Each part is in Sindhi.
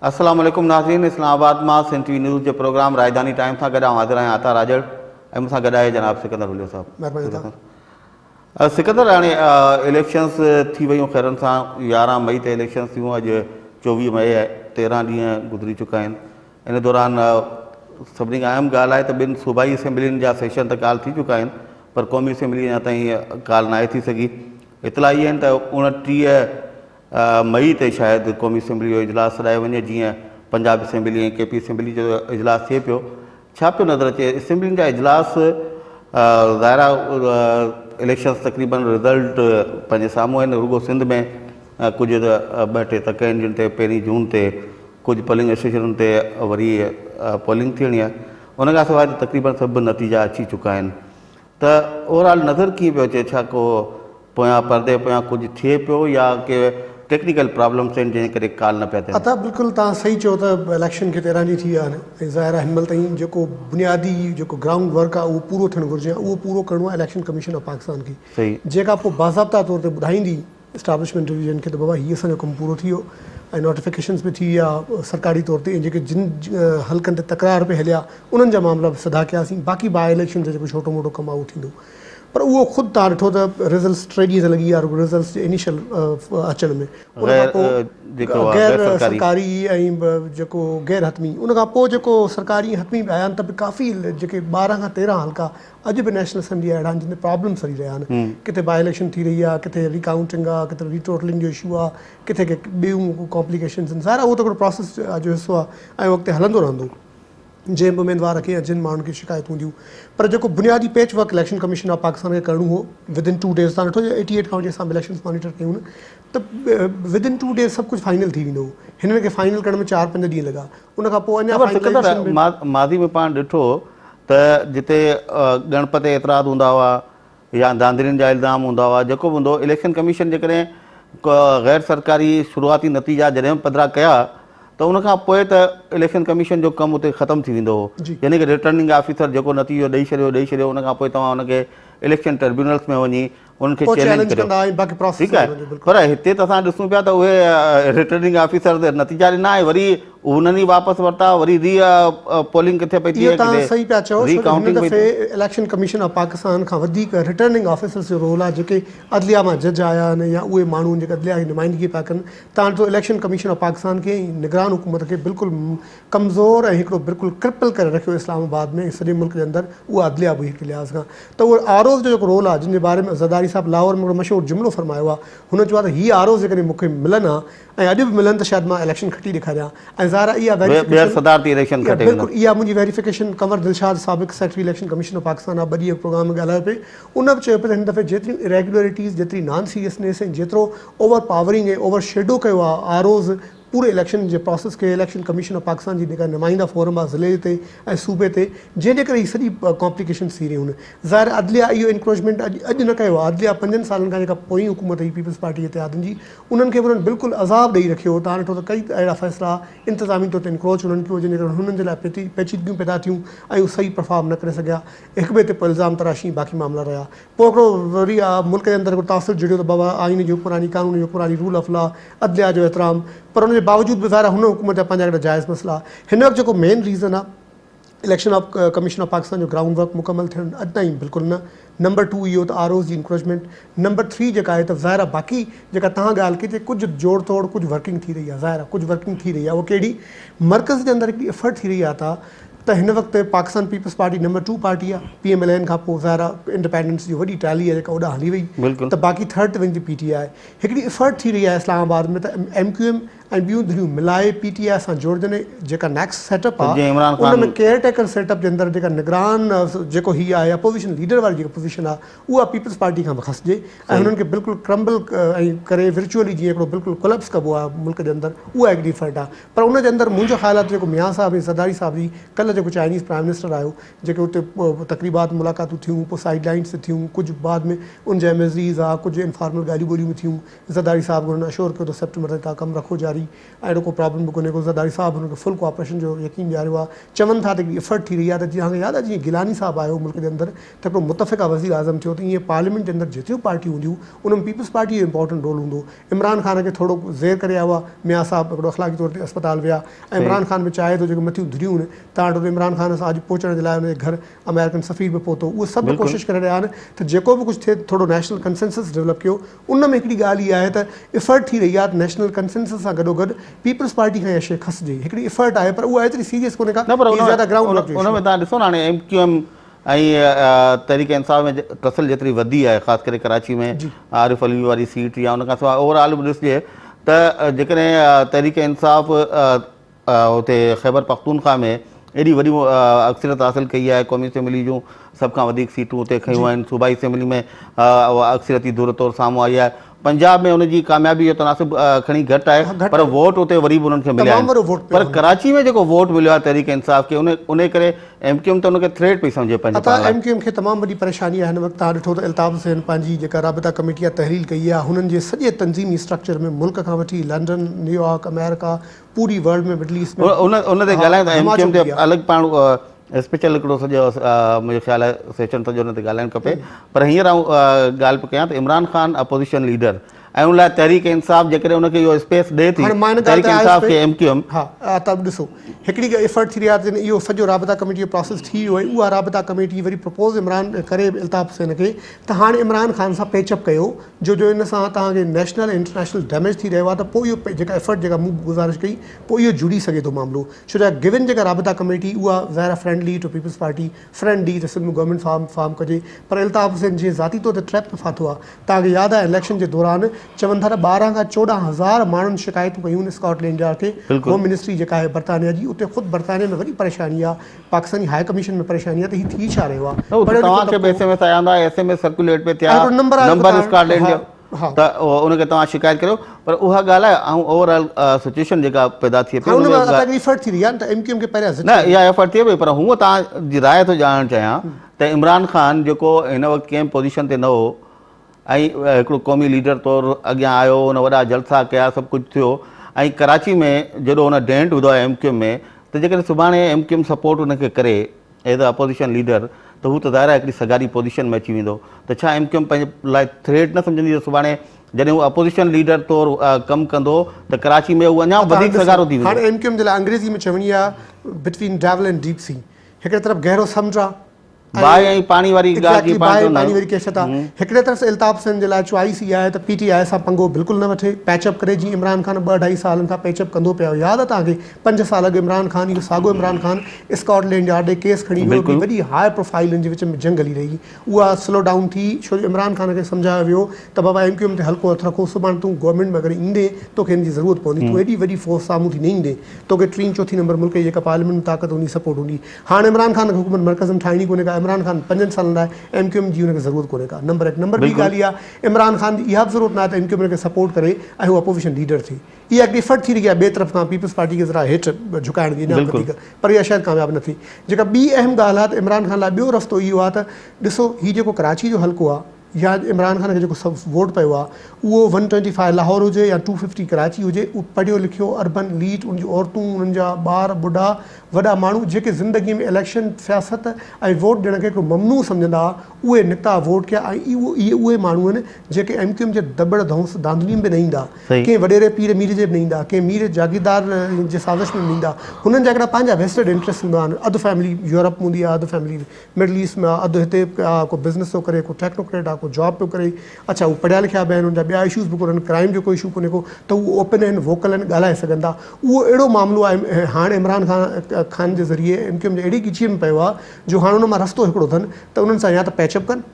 السلام عليڪم ناظرين اسلام آباد مان سنڌ ٽي وي نيوز جي پروگرام راڄڌاني ٽائيم سان گڏ آئون حاضر آهيان عطا راڄڙ ۽ مون سان گڏ آهي جناب سڪندر وليو صاحب. مهرباني عطا. سڪندر هاڻي اليڪشنز ٿي ويون خيرن سان 11 مئي تي اليڪشنز ٿيون اڄ 24 مئي آهي 13 ڏينهن گذري چڪا آهن ان دوران سڀني کان اهم ڳالهه آهي ته ٻن صوبائي اسيمبلين جا سيشن ته ڪال ٿي چڪا آهن پر قومي اسيمبلي اڃا تائين ڪال ناهي ٿي سگهي اطلاع اهي آهن ته 29 مئي تي شايد قومي اسيمبلي جو اجلاس سڏايو وڃي جيئن پنجاب اسيمبلي ۽ ڪي پي اسيمبلي جو اجلاس ٿئي پيو ڇا پيو نظر اچي اسيمبلين جا اجلاس ظاهر آهي اليڪشنز تقريبن رزلٽ پنهنجي سامهون آهن رڳو سنڌ ۾ ڪجهه ٻه ٽي تڪ آهن جن تي پهرين جون تي ڪجهه پولنگ اسٽيشنن تي وري پولنگ ٿيڻي آهي ان کان سواء ته تقريبن سڀ نتيجا اچي چڪا آهن ته اوور آل نظر ڪيئن پيو اچي ڇا ڪو پويان پردي پويان ڪجهه ٿئي پيو يا ڪي ٽيڪنيڪل پرابلمس آهن جنهن ڪري ڪال نه پيا ٿين. ادا بلڪل توهان صحيح چيو ته اليڪشن کي 13 ڏينهن ٿي ويا آهن ۽ ظاهر آهي هن مهل تائين جيڪو بنيادي جيڪو گرائونڊ ورڪ آهي اهو پورو ٿيڻ گهرجي ها اهو پورو ڪرڻو آهي اليڪشن ڪميشن آف پاڪستان کي جيڪا پوء باضابطا طور تي ٻڌائيندي اسٽيبلشمينٽ ڊويزن کي ته بابا هي اسان جو ڪم پورو ٿي ويو ۽ نوٽيفڪيشنز به ٿي ويا سرڪاري طور تي ۽ جيڪي جن حلقن تي تڪرار پئي هليا انهن جا معاملا به سڌا ڪياسين باقي باء اليڪشن جو جيڪو ڇوٽو موٽو ڪم آهي اهو ٿيندو پر اهو خود تان ڏٺو ته رزلٽس ٽي ڏينهن ته لڳي ويا رڳو رزلٽس جي انيشل اچڻ ۾ ان کان پوء غير سرڪاري ۽ جيڪو غير حتمي ان کان پوء جيڪو سرڪاري حتمي به آيا آهن ته به ڪافي جيڪي 12 کان 13 حلقا اڄ به نيشنل اسيمبلي جا اهڙا آهن جن تي پرابلمس هلي رهيا آهن ڪٿي باء اليڪشن ٿي رهي آهي ڪٿي ري ڪائونٽنگ آهي ڪٿي ري ٽوٽلنگ جو اشو آهي ڪٿي ڪي ٻيون ڪامپليڪيشنز آهن ظاهر آهي اهو ته هڪڙو پراسيس جو حصو آهي ۽ اهو اڳتي هلندو رهندو جنهن به اميدوار کي يا جن ماڻهن کي شڪايت هونديون پر جيڪو بنيادي patch work election commission of Pakistan کي ڪرڻو هو ود ان ٽو ڊيز تان ڏٺو ايٽي ايٽ کان وٺي اسان اليڪشنز مانيٽر ڪيون نه ته ود ان ٽو ڊيز سڀ ڪجهه فائنل ٿي ويندو هو هنن کي فائنل ڪرڻ ۾ چار پنج ڏينهن لڳا ان کان پوء اڃا فائنلائيزيشن به ماضي ۾ پاڻ ڏٺو ته جتي ڳڻپ تي اعتراض هوندا هئا يا ڌانڌلين جا الزام هوندا هئا جيڪو به هوندو هو اليڪشن ڪميشن جيڪڏهن غير سرڪاري شروعاتي نتيجا جڏهن به پڌرا ڪيا ته ان کان پوء ته اليڪشن ڪميشن جو ڪم اتي ختم ٿي ويندو هو يعني ڪه رٽرننگ آفيسر جيڪو نتيجو ڏئي ڇڏيو ڏئي ڇڏيو ان کان پوء توهان ان کي اليڪشن ٽربيونلز ۾ وڃي انهن کي چئلينج ڪريو ٺيڪ آهي پر هتي ته اسان ڏسون پيا ته اهي رٽرننگ آفيسر نتيجا ڏنا ۽ وري انهن ئي واپس ورتا وري ري پولنگ ڪٿي پئي ٿئي اهو توهان صحيح پيا چئو ڇو جو هن دفعي اليڪشن ڪميشن آف پاڪستان کان وڌيڪ رٽرننگ آفيسرز جو رول آهي جيڪي عدليه مان جج آيا آهن يا اهي ماڻهو جيڪي عدليه جي نمائندگي پيا ڪن تان جو اليڪشن ڪميشن آف پاڪستان کي ۽ نگران حڪومت کي بلڪل ڪمزور ۽ هڪڙو بلڪل ڪرپل ڪري رکيو اسلام آباد ۾ ۽ سڄي ملڪ جي اندر اها عدليه به هڪ لحاظ کان ته اهو آر اوز جو جيڪو رول آهي جن جي باري ۾ زرداري صاحب لاهور ۾ هڪڙو مشهور جملو فرمايو آهي هن چيو آهي ته هي آر اوز جيڪڏهن مون کي ملن ها ۽ اڄ به ملن ته شايد مان اليڪشن کٽي ڏيکاريان ۽ ظاهر آهي اها ويريفڪيشن صدارتي اليڪشن کٽي بلڪل اها منهنجي ويريفڪيشن قمر دلشاد سابق secretary election commission of Pakistan آهي ٻه ڏينهن پروگرام ۾ ڳالهايو پئي ان به چيو پئي ته هن دفعي جيتريون اريگيولرٽيز جيتري نان سيريسنيس ۽ جيترو اوور پاورنگ ۽ اوور شيڊو ڪيو آهي آر اوز پوري اليڪشن جي پراسيس کي اليڪشن ڪميشن آف پاڪستان جي جيڪا نمائنده فورم آهي ضلعي تي ۽ صوبي تي جنهن جي ڪري هي سڄي ڪامپليڪيشنز ٿي رهيون آهن ظاهر عدليه اهو انڪروچمينٽ اڄ اڄ نه ڪيو آهي عدليه پنجن سالن کان جيڪا پوئين حڪومت هئي پيپلز پارٽي اتحادين جي انهن کي به انهن بلڪل عذاب ڏئي رکيو هو تان ڏٺو ته ڪئي اهڙا فيصلا انتظامي طور تي انڪروچ انهن ڪيو جنهن جي ڪري هنن جي لاء پيچيدگيون پيدا ٿيون ۽ هو صحيح پرفارم نه ڪري سگهيا هڪ ٻئي تي پوء الزام تراشي باقي معاملا رهيا پوء هڪڙو وري ملڪ جي اندر هڪڙو تاثر جڙيو ته بابا آئين جي حڪمراني، قانون جي حڪمراني، رول آف لا، عدليه جو احترام، پر ان جي باوجود به ظاهر آهي هن حڪومت جا پنهنجا هڪڙا جائز مسئلا. هن وقت جيڪو مين ريزن آهي election of commission of Pakistan جو گرائونڊ ورڪ مڪمل ٿيڻ اڄ تائين بلڪل نه، نمبر ٽو اهو ته آر اوز جي انڪروچمينٽ، نمبر ٿري جيڪا آهي ته ظاهر آهي باقي جيڪا توهان ڳالهه ڪئي ته ڪجهه جوڙ توڙ ڪجهه ورڪنگ ٿي رهي آهي ظاهر آهي ڪجهه ورڪنگ ٿي رهي آهي اها ڪهڙي مرڪز جي اندر هڪڙي افرٽ ٿي رهي آهي ته ته هن وقت Pakistan peoples party number two party آهي پي ايم ايل اين کان پوء ظاهر آهي انڊيپينڊنس جي وڏي ٽيلي آهي جيڪا اوڏانهن هلي وئي ته باقي ٿرڊ تي وڃي ٿي پي ٽي آء هڪڙي افرٽ ٿي رهي آهي اسلام آباد ۾ ته ايم ڪيو ايم ۽ ٻيون ڌريون ملائي پي ٽي آء سان جوڙجن ۽ جيڪا نيڪسٽ سيٽ اپ آهي ان ۾ ڪيئر ٽيڪر سيٽ اپ جي اندر جيڪا نگران جيڪو هي آهي اپوزيشن ليڊر واري جيڪا پوزيشن آهي اها پيپلز پارٽي کان به کسجي ۽ هنن کي بلڪل ڪرمبل ۽ ڪري ورچوئلي جيئن هڪڙو بلڪل ڪولپس ڪبو آهي ملڪ جي اندر اها هڪڙي افرٽ آهي پر ان جي اندر منهنجو خيال آهي ته جيڪو ميان صاحب ۽ زرداري صاحب جي ڪلهه جيڪو چائنيز پرائم منسٽر آيو جيڪي اتي تقريبات ملاقاتون ٿيون پوء سائيڊ لائنس تي ٿيون ڪجهه بعد ۾ ان جا ايميزريز آ ڪجهه انفارمل ڳالهيون ٻولهيون به ٿيون زرداري صاحب کي هنن اشور ڪيو ته سيپٽمبر تائين توهان ڪم رکو جاري. زرداري ۽ اهڙو ڪو پرابلم به ڪونهي ڪو زرداري صاحب هن کي فل ڪوآپريشن جو يقين ڏياريو آهي چون ٿا ته هڪڙي افرٽ ٿي رهي آهي ته جيئن اوهان کي ياد آهي جيئن گيلاني صاحب آيو ملڪ جي اندر ته هڪڙو متفقه وزير اعظم ٿيو ته ايئن پارليامينٽ جي اندر جيتريون پارٽيون هونديون ان ۾ پيپلز پارٽي جو امپارٽنٽ رول هوندو عمران خان کي ٿورو زير ڪري آيو آهي ميان صاحب هڪڙو اخلاقي طور تي اسپتال ويا ۽ عمران خان به چاهي ٿو جيڪي مٿيون ڌريون آهن تان وٽ عمران خان سان اڄ پهچڻ جي لاء ان جي گهر آمريڪن سفير به پهتو اهي سڀ ڪوشش ڪري رهيا آهن ته جيڪو به ڪجهه ٿئي ٿورو نيشنل ڪنسنسس ڊولپ ڪيو ان ۾ هڪڙي ڳالهه اها آهي ته افرٽ ٿي رهي آهي ته نيشنل ڪنسنسس سان گڏوگڏ پيپلز پارٽي کان اها شيء کسجي. هڪڙي افرٽ آهي پر اها ايتري سيريس ڪونهي ڪا، نه پر هي زياده گرائونڊ ورڪ جو ان اشو ۾ آهي. توهان ڏسو نه هاڻي M Q M ۽ Tehreek Insaf ۾ ٽسل جيتري وڌي آهي خاص ڪري ڪراچي ۾ عارف علوي واري سيٽ يا ان کان سواء اوور آل به ڏسجي ته جيڪڏهن تحريڪ انصاف اتي خيبر پختونخوا ۾ ايڏي وڏي اڪثريت حاصل ڪئي آهي، قومي اسيمبلي جون سڀ کان وڌيڪ سيٽون اتي کنيون آهن، صوبائي اسيمبلي ۾ اها اڪثريتي ڌر طور سامهون آئي آهي، پنجاب ۾ ان جي ڪاميابي جو تناسب کڻي گهٽ آهي پر ووٽ اتي وري به انهن کي مليا آهن پر ڪراچي ۾ جيڪو ووٽ مليو آهي تحريڪ انصاف کي ان ڪري ايم ڪيو ايم ته ان کي ٿريٽ پئي سمجهي پنهنجي عطا ايم ڪيو ايم کي تمام وڏي پريشاني آهي هن وقت توهان ڏٺو ته الطاف حسين پنهنجي جيڪا رابطا ڪميٽي آهي تحليل ڪئي آهي هنن جي سڄي تنظيمي اسٽرڪچر ۾ ملڪ کان وٺي لنڊن نيويارڪ آمريڪا پوري ورلڊ ۾ مڊل ايسٽ ۾ ان ان تي ڳالهايون ته ايم ڪيو ايم تي الڳ پاڻ اسپيشل هڪڙو سڄو منهنجو خيال آهي سيشن سڄو ان تي ڳالهائڻ کپي پر هينئر آئون ڳالهه پيو ڪيان ته عمران خان اپوزيشن ليڊر ۽ ان لاء تحريڪ انصاف جيڪڏهن ان کي اهو اسپيس ڏئي ٿي تحريڪ انصاف کي ايم ڪيو ايم ها ته ڏسو هڪڙي افرٽ ٿي رهي آهي ته اهو سڄو رابطا ڪميٽي جو پراسيس ٿي ويو ۽ اها رابطا ڪميٽي وري پرپوز عمران ڪري الطاف حسين کي ته هاڻ عمران خان سان پيچ اپ ڪيو جو جو ان سان توهان کي نيشنل ۽ انٽرنيشنل ڊيميج ٿي رهيو آهي ته پوء اهو جيڪا ايفرٽ جيڪا مون گذارش ڪئي پوء اهو جڙي سگهي ٿو معاملو ڇو جو گون جيڪا رابطا ڪميٽي اها ظاهر آهي friendly to peoples party friendly ته سنڌ ۾ گورنمينٽ فارم فارم ڪجي پر الطاف حسين جيئن ذاتي طور تي ٽريپ ۾ ڦاٿو آهي توهان کي ياد آهي اليڪشن جي دوران چون ٿا ته 12 کان 14 هزار ماڻهن شڪايتون ڪيون اسڪاٽ لينڊ يارڊ کي هوم منسٽري جيڪا آهي برطانيا جي اتي خود برطانيا ۾ وڏي پريشاني آهي پاڪستاني هاء ڪميشن ۾ پريشاني آهي ته هي ٿي ڇا رهيو آهي. نه اتي توهان کي به ايس ايم ايس آيا هوندا ايس ايم ايس سرڪيوليٽ پئي ٿيا نمبر اسڪاٽلينڊ جو ته ان کي توهان شڪايت ڪريو پر اها ڳالهه آهي آئون اوور آل سچويشن جيڪا پيدا ٿئي پئي ان ۾ اسان کي افرٽ ٿي رهي آهي نه ته ايم ڪيو ايم کي پهريان نه اها افرٽ ٿئي پئي پر هونء توهان جي راء ٿو ڄاڻڻ چاهيان ته عمران خان جيڪو هن وقت ڪنهن پوزيشن تي نه هو ۽ هڪڙو قومي ليڊر طور اڳيان آيو، هن وڏا جلسا ڪيا، سڀ ڪجهه ٿيو ۽ ڪراچي ۾ جيڏو هن ڊينٽ وڌو آهي ايم ڪيو ايم ۾ ته جيڪڏهن سڀاڻي ايم ڪيو ايم سپورٽ هن کي ڪري ايز اي اپوزيشن ليڊر ته هو ته ظاهر آهي هڪڙي سگهاري پوزيشن ۾ اچي ويندو ته ڇا ايم ڪيو ايم پنهنجي لاء ٿريٽ نه سمجهندي ته سڀاڻي جڏهن هو اپوزيشن ليڊر طور ڪم ڪندو ته ڪراچي ۾ هو اڃا وڌيڪ سگهارو ٿي ويندو. هاڻي ايم ڪيو ايم جي لاء انگريزي ۾ چوڻي آهي between dual and deep sea هڪڙي طرف گهرو سمنڊ آهي باهه ۽ پاڻي واري ڳالهه جيئن پاڻ باهه ۽ چوندا پاڻي آهيون. واري ڪيفيت آ. هڪڙي طرف الطاف حسين جي لاء چوائس اها آهي ته پي ٽي آء سان پنگو بلڪل نه وٺي، پيچ اپ ڪري جيئن عمران خان ٻه اڍائي سالن کان پيچ اپ ڪندو پيو آيو. ياد آ توهان کي پنج سال اڳ عمران خان اهو ساڳيو Imran Khan Scott land yard ڏي ڪيس کڻي ويو هڪڙي وڏي هاء پروفائيل ان جي وچ ۾ جنگ هلي رهي اها سلو ڊائون ٿي ڇو جو عمران خان کي سمجهايو ويو ته بابا ايم ڪيو ايم تي هلڪو هٿ رکو سڀاڻي تون گورنمينٽ ۾ اگر ايندين توکي ان جي ضرورت پوندي تون ايڏي وڏي فورس سامهون ٿي نه ايندين توکي ٽين چوٿين نمبر ملڪ جي جيڪا پارليامينٽ ۾ طاقت هوندي سپورٽ هوندي. هاڻ عمران خان کي حڪومت مرڪز ۾ ٺاهڻي ڪونهي ڪا عمران خان پنجن سالن لاء ايم ڪيو ايم جي هن کي ضرورت ڪونهي ڪا نمبر هڪ نمبر ٻي ڳالهه اها عمران خان جي اها به ضرورت ناهي ته ايم ڪيو ايم هن کي سپورٽ ڪري ۽ هو اپوزيشن ليڊر ٿئي اها هڪ افرٽ ٿي رهي آهي ٻئي طرف کان پيپلز پارٽي کي ذرا هيٺ جهڪائڻ جي اڃا به وڌيڪ پر اها شايد ڪامياب نه ٿي جيڪا ٻي اهم ڳالهه آهي ته عمران خان لاء ٻيو رستو اهو آهي ته ڏسو هي جيڪو ڪراچي جو حلقو آهي يا عمران خان کي جيڪو ووٽ پيو آهي اهو ون ٽوئنٽي فائيو لاهور هجي يا ٽو ففٽي ڪراچي هجي اهو پڙهيو لکيو اربن ليٽ ان جون عورتون انهن جا ٻار ٻڍا وڏا ماڻهو جيڪي زندگي ۾ اليڪشن سياست ۽ ووٽ ڏيڻ کي هڪڙو ممنوع سمجهندا هئا اهي نڪتا ووٽ ڪيا ۽ اهو اهي اهي ماڻهو آهن جيڪي ايم ڪيو ايم جي دٻڙ ڌونس ڌانڌلي ۾ به نه ايندا ڪنهن وڏيري پير مير جي به نه ايندا ڪنهن مير جاگيردار جي سازش ۾ به نه ايندا هنن جا هڪڙا پنهنجا ويسٽيڊ انٽريسٽ هوندا آهن اڌ فيملي يورپ ۾ هوندي آهي اڌ فيملي مڊل ايسٽ ۾ آ، اڌ هتي آ، ڪو بزنس ٿو ڪري، ڪو ٽيڪنوڪريٽ آ، ڪو جاب پيو ڪري، اڇا هو پڙهيا لکيا به آهن، انهن جا ٻيا اشوز به ڪونهن، ڪرائيم جو ڪو اشو ڪونهي ڪو ته هو اوپن آهن، ووڪل آهن، ڳالهائي سگهن ٿا. اهو اهڙو معاملو آهي هاڻ عمران خان خان جي ذريعي ايم ڪيو ايم جي اهڙي ڳچيء ۾ پيو آ جو هاڻ ان مان رستو هڪڙو اٿن ته انهن سان يا ته پيچ اپ ڪن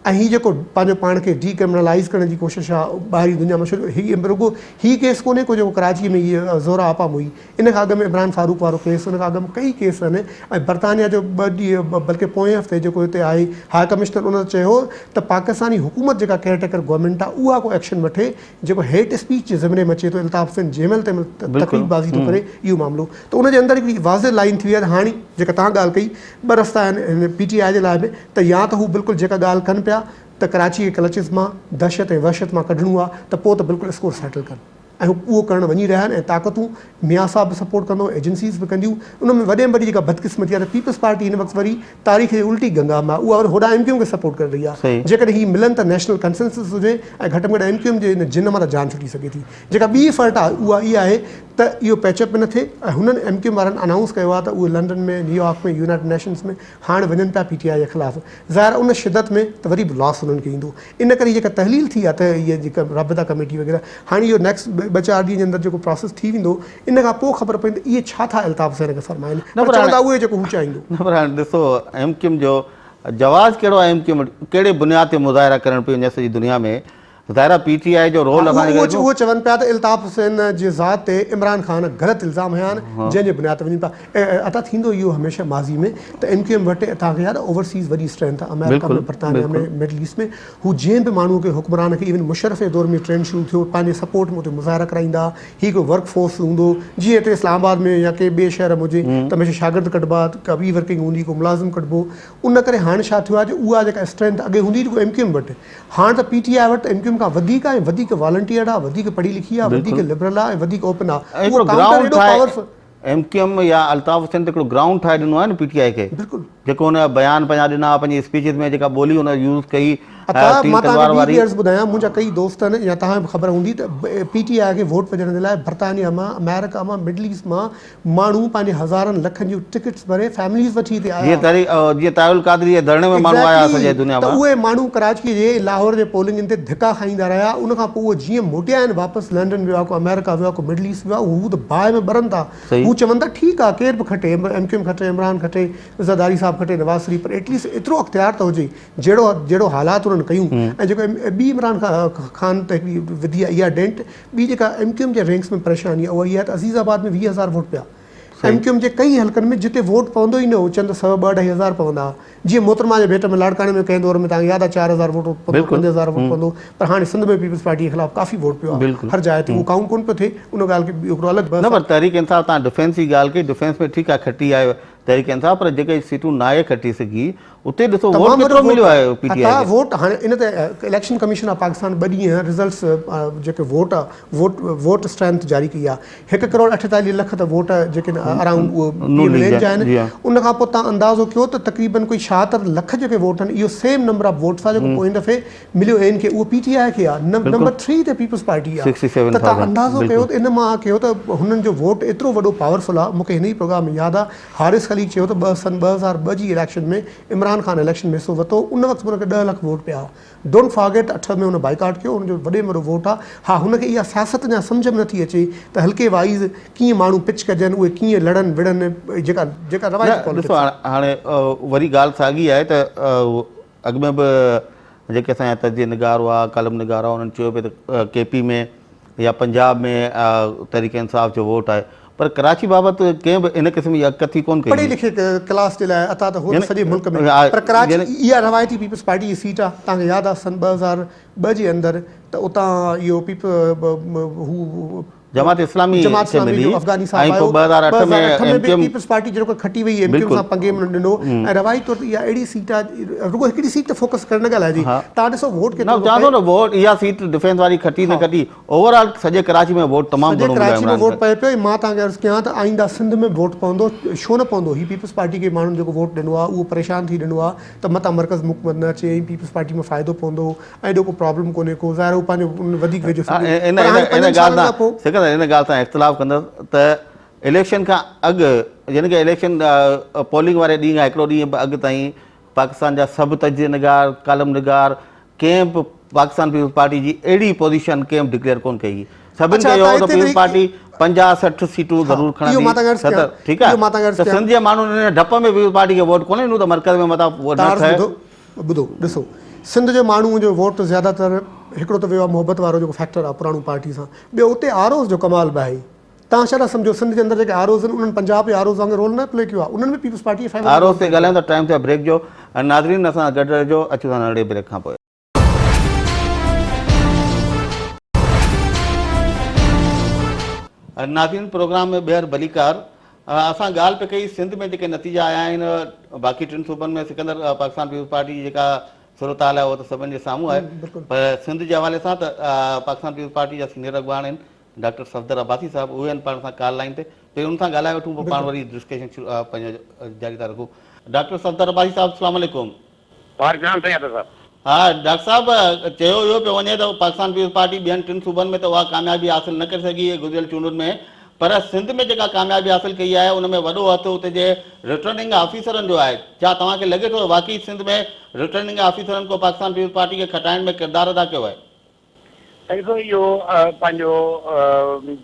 ۽ هي جيڪو پنهنجو پاڻ کي ڊي ڪرمنلائيز ڪرڻ جي ڪوشش آ ٻاهرين دنيا ۾ ڇو جو هي رڳو هي ڪيس ڪونهي ڪو جيڪو ڪراچي ۾ هي زهره آپا موئي ان کان اڳ ۾ عمران فاروق وارو ڪيس ان کان اڳ ۾ ڪئي ڪيس آهن ۽ برطانيا جو ٻه ڏينهن بلڪه پوئين هفتي جيڪو هتي آئي هاء ڪمشنر ان چيو ته پاڪستاني حڪومت جيڪا ڪيئر ٽيڪر گورنمينٽ آ اها ڪو ايڪشن وٺي جيڪو هيٽ اسپيچ جي زمري ۾ اچي ٿو الطاف حسين جنهن مهل تنهن مهل تقريب بازي ٿو ڪري اهو معاملو ته ان جي اندر هڪڙي واضح لائين ٿي وئي آهي ته هاڻي جيڪا توهان ڳالهه ڪئي ٻه رستا آهن هن پي ٽي آء جي لاء به ته يا ته هو بلڪل جيڪا ڳالهه ڪن پيا ته ڪراچي کي ڪلچز مان دهشت ۽ وحشت مان ڪڍڻو آهي ته پوء ته بلڪل اسڪور سيٽل ڪن. ۽ هو اهو ڪرڻ وڃي رهيا آهن ۽ طاقتون ميان صاحب به سپورٽ ڪندو ايجنسيز به ڪنديون ان ۾ وڏي ۾ وڏي جيڪا بدقسمتي آهي ته پيپلز پارٽي هن وقت وري تاريخ جي الٽي گنگا ۾ آهي اها وري هوڏانهن ايم ڪيو ايم کي سپورٽ ڪري رهي آهي جيڪڏهن هي ملن ته نيشنل ڪنسنسس هجي ۽ گهٽ ۾ گهٽ ايم ڪيو ايم جي ان جن مان ته جان ڇٽي سگهي ٿي جيڪا ٻي فرٽ آهي اها اها آهي ته اهو پيچ اپ به نه ٿئي ۽ هنن ايم ڪيو ايم وارن انائونس ڪيو آهي ته اهي لنڊن ۾ نيويارڪ ۾ يونائيٽڊ نيشنز ۾ هاڻ وڃن پيا پي ٽي آء جي خلاف ظاهر آهي ان شدت ۾ ته وري به لاس انهن کي ايندو ان ڪري جيڪا تحليل ٿي آهي ته هيء جيڪا رابطا ڪميٽي وغيره هاڻي اهو نيڪسٽ ٻه چار ڏينهن جي اندر جيڪو پراسيس ٿي ويندو ان کان پوء خبر پوندي ته اهي ڇا ٿا الطاف حسين کي فرمائن پر چوندا اهي جيڪو هو چاهيندو. نه پر هاڻي ڏسو ايم ڪيو ايم جو جواز ڪهڙو آهي ايم ڪيو ايم ڪهڙي بنياد تي مظاهرا ڪرڻ پئي وڃي سڄي دنيا ۾ ظاهر آهي پي ٽي آء جو رول اسان جي اهو چون پيا ته الطاف حسين جي ذات تي عمران خان غلط الزام هنيا آهن جنهن جي بنياد تي وڃن پيا عطا ٿيندو اهو هميشه ماضي ۾ ته ايم ڪيو ايم وٽ توهان کي ياد آهي اوورسيز وڏي اسٽرينٿ آهي آمريڪا ۾ برطانيا ۾ مڊل ايسٽ ۾ هو جنهن به ماڻهو کي حڪمران کي ايون مشرف جي دور ۾ ٽرينڊ شروع ٿيو پنهنجي سپورٽ ۾ اتي مظاهرا ڪرائيندا هي هڪڙو ورڪ فورس هوندو جيئن هتي اسلام آباد ۾ يا ڪنهن ٻئي شهر ۾ هجي ته هميشه شاگرد ڪڍبا ڪا ٻي ورڪنگ هوندي ڪو ملازم ڪڍبو ان ڪري هاڻ ڇا ٿيو آهي جو اها جيڪا اسٽرينٿ اڳي هوندي هئي رڳو ايم ڪيو ايم وٽ هاڻ ته پي ٽي آء وٽ ايم ڪيو ايم کان وڌيڪ آهي ۽ وڌيڪ والنٽيئرڊ آهي وڌيڪ پڙهي لکي آهي وڌيڪ لبرل آهي ۽ وڌيڪ اوپن آهي اهو ڪائونٽر ايڏو پاورفل ايم ڪيو ايم يا الطاف حسين ته هڪڙو گرائونڊ ٺاهي ڏنو آهي نه پي ٽي آء کي بلڪل جيڪو هن بيان پنهنجا ڏنا پنهنجي اسپيچز ۾ جيڪا ٻولي هن يوز ڪئي عطا مان توهان کي ٻي به عرض ٻڌايان منهنجا ڪئي دوست آهن يا توهان کي به خبر هوندي ته پي ٽي آء کي ووٽ وجهڻ جي لاء برطانيا مان آمريڪا مان مڊل ايسٽ مان ماڻهو پنهنجي هزارن لکن جون ٽڪيٽس ڀري فيمليز وٺي هتي آيا. جيئن طاهر القادري جي ڌرڻي ۾ ماڻهو آيا سڄي دنيا مان. ته اهي ماڻهو ڪراچي جي لاهور جي پولنگن تي ڌڪا کائيندا رهيا ان کان پوء اهي جيئن موٽيا آهن واپس لنڊن ويو آهي ڪو آمريڪا ويو آهي ڪو مڊل ايسٽ ويو آهي هو ته باهه ۾ ٻرن ٿا هو چون ٿا ٺيڪ آهي ڪير به کٽي ايم ڪيو ايم کٽي عمران کٽي زرداري صاحب کٽي نواز شريف پر ايٽليسٽ ايترو اختيار ته هجي جهڙو جهڙو حالات انهن ڪيون ۽ جيڪو ٻي عمران خان ته هڪڙي وڌي آهي اها ڊينٽ ٻي جيڪا ايم ڪيو ايم جي رينڪس ۾ پريشاني آهي اها اها آهي ته عزيز آباد ۾ 20 هزار ووٽ پيا ايم ڪيو ايم جي ڪئي حلقن ۾ جتي ووٽ پوندو ئي نه هو چند سو ٻه اڍائي هزار پوندا ها جيئن محترمه جي ڀيٽ ۾ لاڙڪاڻي ۾ ڪنهن دور ۾ توهان کي ياد آهي 4000 ووٽ پوندو 5000 ووٽ پوندو پر هاڻي سنڌ ۾ پيپلز پارٽي جي خلاف ڪافي ووٽ پيو آهي هر جاء تي اهو ڪائونٽ ڪونه پيو ٿئي ان ڳالهه کي ٻيو هڪڙو الڳ بحث نه پر تحريڪ انصاف توهان ڊفينس جي ڳالهه ڪئي ڊفينس ۾ ٺيڪ آهي کٽي آهي تحريڪ انصاف پر جيڪي سيٽون ناهي کٽي سگهي اتي ڏسو ووٽ ڪيترو مليو آهي پي ٽي آء کي. ووٽ هاڻي ان تي اليڪشن ڪميشن آف پاڪستان ٻه ڏينهن رزلٽس جيڪي ووٽ ووٽ ووٽ اسٽرينٿ جاري ڪئي آهي هڪ ڪروڙ 48 لک ته ووٽ جيڪي اراؤنڊ اهو پي ايم ايل اين جا آهن ان کان پوء تان اندازو ڪيو ته تقريبن ڪوئي 76 لک جيڪي ووٽ آهن اهو سيم نمبر آف ووٽس آهي جيڪو پوئين دفعي مليو اين کي اهو پي ٽي آء کي آهي نمبر 3 تي پيپلز پارٽي آهي ته تان اندازو ڪيو ته ان مان ڪيو ته هنن جو ووٽ ايترو وڏو پاورفل آهي مون کي هن ئي پروگرام ۾ ياد آهي حارث خليق چيو ته ٻه سن 2002 جي اليڪشن ۾ عمران خان اليڪشن ۾ حصو ورتو ان وقت به هن کي 10 لک ووٽ پيا ها don't forget 8 ۾ هن بائيڪاٽ ڪيو هن جو وڏي ۾ وڏو ووٽ آ ها هن کي اها سياست اڃا سمجهه ۾ نٿي اچي ته حلقي وائيز ڪيئن ماڻهو پچ ڪجن اهي ڪيئن لڙن وڙهن جيڪا جيڪا روايتي نه ڏسو پاليٽڪس آ. هاڻي وري ڳالهه ساڳي آهي ته اڳ ۾ به جيڪي اسان جا تجزيه نگار هئا ڪالم نگار هئا انهن چيو پئي ته ڪي پي ۾ يا پنجاب ۾ تحريڪ انصاف جو ووٽ آهي پر ڪراچي بابت ڪنهن به ان قسم جي اڳڪٿي ڪونه ڪئي پڙهي لکي ڪلاس جي لاء عطا ته هو ته سڄي ملڪ ۾ پر ڪراچي اها روايتي پيپلز پارٽي جي سيٽ آهي توهان کي ياد آهي سن 2002 جي اندر ته اتان اهو پيپ هو جماعت اسلامي جماعت اسلامي جو افغاني صاحب آيو 2008 ۾ ۾ به پيپلز پارٽي جهڙوڪر کٽي وئي ايم ڪيو ايم سان پنگي ۾ ڏنو ۽ روايتي طور تي اها اهڙي سيٽ آهي رڳو هڪڙي سيٽ تي فوڪس ڪري نه ڳالهائجي توهان ڏسو ووٽ ڪيترو نه چوان ٿو نه ووٽ اها سيٽ ڊفينس واري کٽي نه کٽي اوور آل سڄي ڪراچي ۾ ووٽ تمام سڄي گهڻو مليو ڪراچي ۾ عمران ووٽ کي. پئي پيو ۽ مان توهان کي عرض ڪيان ته آئنده سنڌ ۾ به ووٽ پوندو ڇو نه پوندو هي پيپلز پارٽي کي ماڻهن جيڪو ووٽ ڏنو آهي اهو پريشان ٿي ڏنو آهي ته متان مرڪز حڪومت نه اچي ۽ پيپلز پارٽي ۾ فائدو پوندو ۽ ايڏو ڪو پرابلم ڪونهي ڪو ظاهر هو پنهنجو ان وڌيڪ ويجهو سمجهي ان پر ان هاڻي ان پنجن ڳالهه سالن تان کان پوء سڪندر ان ڳالهه تان اختلاف ڪندس ته اليڪشن کان اڳ يعني ڪه اليڪشن پولنگ واري ڏينهن کان هڪڙو ڏينهن به اڳ تائين پاڪستان جا سڀ تجزيه نگار ڪالم نگار ڪنهن به پاڪستان پيپلز پارٽي جي اهڙي پوزيشن ڪنهن به ڊڪليئر ڪونه ڪئي. سڀن اڇا چيو ته هو ته هتي پيپلز وري پارٽي 50 60 سيٽون ها ضرور اهو مان کڻندي تان عرض 70 ڪيان ٺيڪ اهو آهي مان تان عرض ته ڪيان سنڌ جي ماڻهن ان ڊپ ۾ پيپلز پارٽي کي ووٽ ڪونه ڏنو ته مرڪز ۾ متان نه تان عرض ٺهي. ٻڌو ٻڌو ڏسو سنڌ جي ماڻهو جو ووٽ زياده تر هڪڙو ته ويو آهي محبت وارو جيڪو فيڪٽر آهي پراڻو پارٽي سان ٻيو اتي آر اوز جو ڪمال به آهي توهان ڇا ٿا سمجهو سنڌ جي اندر جيڪي آر اوز آهن انهن پنجاب جي آر اوز وانگر رول نه پلي ڪيو آهي انهن به پيپلز پارٽي جي فيور ۾ آر رول اوز تي پلي ڪيو ڳالهايون آهي. ته ٽائيم ٿيو آهي بريڪ جو ناظرين اسان سان گڏ رهجو اچون ٿا ننڍڙي بريڪ کان پوء. ناظرين پروگرام ۾ ٻيهر ڀليڪار اسان ڳالهه پئي ڪئي سنڌ ۾ جيڪي نتيجا آيا آهن باقي ٽن صوبن ۾ سڪندر پاڪستان پيپلز پارٽي جي جيڪا صورتحال آهي اها ته سڀن جي سامهون آهي پر سنڌ جي حوالي سان ته پاڪستان پيپلز پارٽي جا سينيئر اڳواڻ آهن ڊاڪٽر صفدر عباسي صاحب اهي آهن پاڻ سان ڪال لائين تي پهرين ان سان ڳالهائي وٺون پوء پاڻ وري ڊسڪشن شروع پنهنجو جاري ٿا رکون ڊاڪٽر صفدر عباسي صاحب السلام عليڪم. وعليڪم السلام سائين عطا صاحب. ها ڊاڪٽر صاحب چيو اهو پيو وڃي ته پاڪستان پيپلز پارٽي ٻين ٽن صوبن ۾ ته اها ڪاميابي حاصل نه ڪري سگهي گذريل چونڊن ۾ پر سنڌ ۾ جيڪا ڪاميابي حاصل ڪئي آهي ان ۾ وڏو هٿ اتي جي رٽرننگ آفيسرن جو آهي ڇا توهان کي لڳي ٿو واقعي سنڌ ۾ رٽرننگ آفيسرن ڪو پاڪستان پيپلز پارٽي کي کٽائڻ ۾ ڪردار ادا ڪيو آهي؟ سائين ڏسو اهو پنهنجو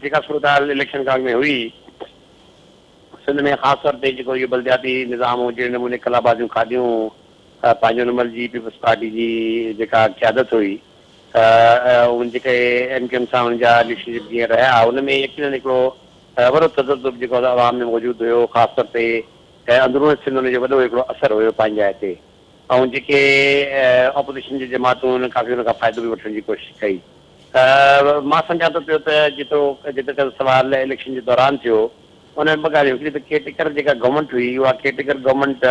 جيڪا صورتحال اليڪشن کان اڳ ۾ هئي سنڌ ۾ خاص طور تي جيڪو اهو بلدياتي نظام هو جهڙي نموني قلابازيون کاڌيون پنهنجو ان مهل جي پيپلز پارٽي جي جيڪا قيادت هئي ان جيڪي ايم ڪيو ايم سان ان جا رليشن شپ جيئن رهيا ان ۾ يقينن هڪڙو وڏو تذبذب جيڪو عوام ۾ موجود هيو خاص طور تي اندرون سنڌ ان جو وڏو هڪڙو اثر هيو پنهنجي جاء تي ۽ جيڪي اپوزيشن جون جماعتون انهن ڪافي ان کان فائدو به وٺڻ جي ڪوشش ڪئي. مان سمجهان ٿو پيو ته جيترو جيترو قدر سوال اليڪشن جي دوران ٿيو ان ۾ ٻه ڳالهيون هڪڙي ته ڪيئر ٽيڪر جيڪا گورنمينٽ هئي اها ڪيئر ٽيڪر گورنمينٽ